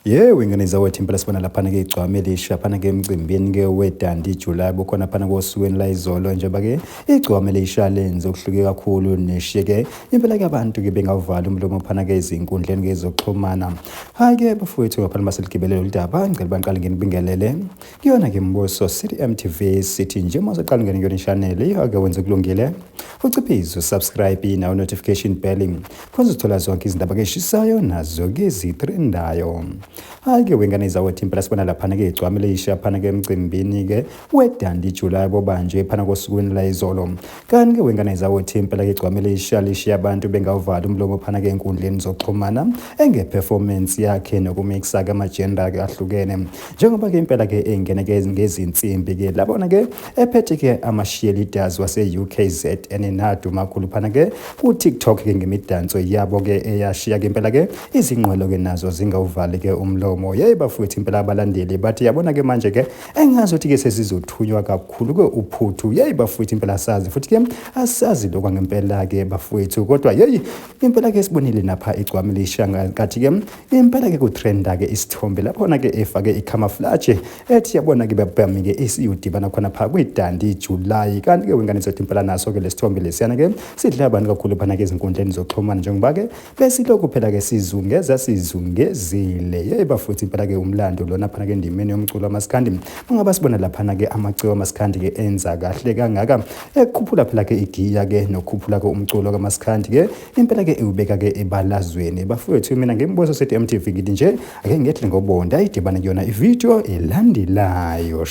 Yewe ingane zawethu impela sibona laphana ke igcwama elisha phana ke emcimbini ke weDundee July bukhona phana kosukwini la izolo njengoba ke igcwama elisha lenze okuhluke kakhulu neshiye ke impela ke abantu ke bengavala umlomo phana ke ezinkundleni ke zokuxhumana. Hayi ke bafowethu ngaphambi maseligibele lolu daba ngicela banqale nginibingelele kuyona ke Mbuso City MTV sithi nje uma uzoqala ungene kuyona channel ake wenze kulungile uciphize usubscribe nawo notification bell khona uzothola zonke izindaba ke eshisayo nazo ke zitrendayo. Hayi ke wengane zawethi impela sibona laphana ke igcwame leyisha phana ke emcimbini ke weDundee July bobanjwe phana kosukwini la izolo. Kanti ke wengane zawethi impela ke igcwame leyisha lishiya abantu bengawuvali umlomo phana ke enkundleni zokuxhumana engeperformance yakhe nokumixa ke amagender ke ahlukene. Njengoba ke impela ke engene ke ngezinsimbi ke labona ke ephethe ke ama-cheerleaders wase-UKZN naduma kakhulu phana ke ku-TikTok ke ngemidanso yabo ke eyashiya ke impela ke izingqwelo ke nazo zingawuvali ke umlomo. Yeyi bafowethu impela abalandeli bathi yabona ke manje ke engazi ukuthi ke sesizothunywa kakhulu ke uphuthu. Yeyi bafowethu impela asazi futhi ke asazi lokwa ngempela ke bafowethu, kodwa yeyi impela ke sibonile napha igcwami lisha ngathi ke impela ke kutrenda ke isithombe laphona ke efake icamouflage ethi yabona ke babami ke isiyodibana khona pha kwiDundee July. Kanti ke wengane zethu impela naso ke lesithombe lesiyana ke sidla abantu kakhulu phana ke ezinkundleni zokuxhumana njengoba ke besilokhu phela ke sizungeza sizungezile. Yey bafowethu impela ke umlando lona phana ke endimeni yomculo wamaskandi ungaba sibona laphana ke amaciko amaskandi ke enza kahle kangaka ekhuphula phela ke igiya ke nokhuphula ke umculo kamaskandi ke impela ke iwubeka ke ebalazweni. Bafowethu mina ngimbuso sethi MTV ngithi nje ake ngehle ngobonda idibane kuyona ivideo elandelayo.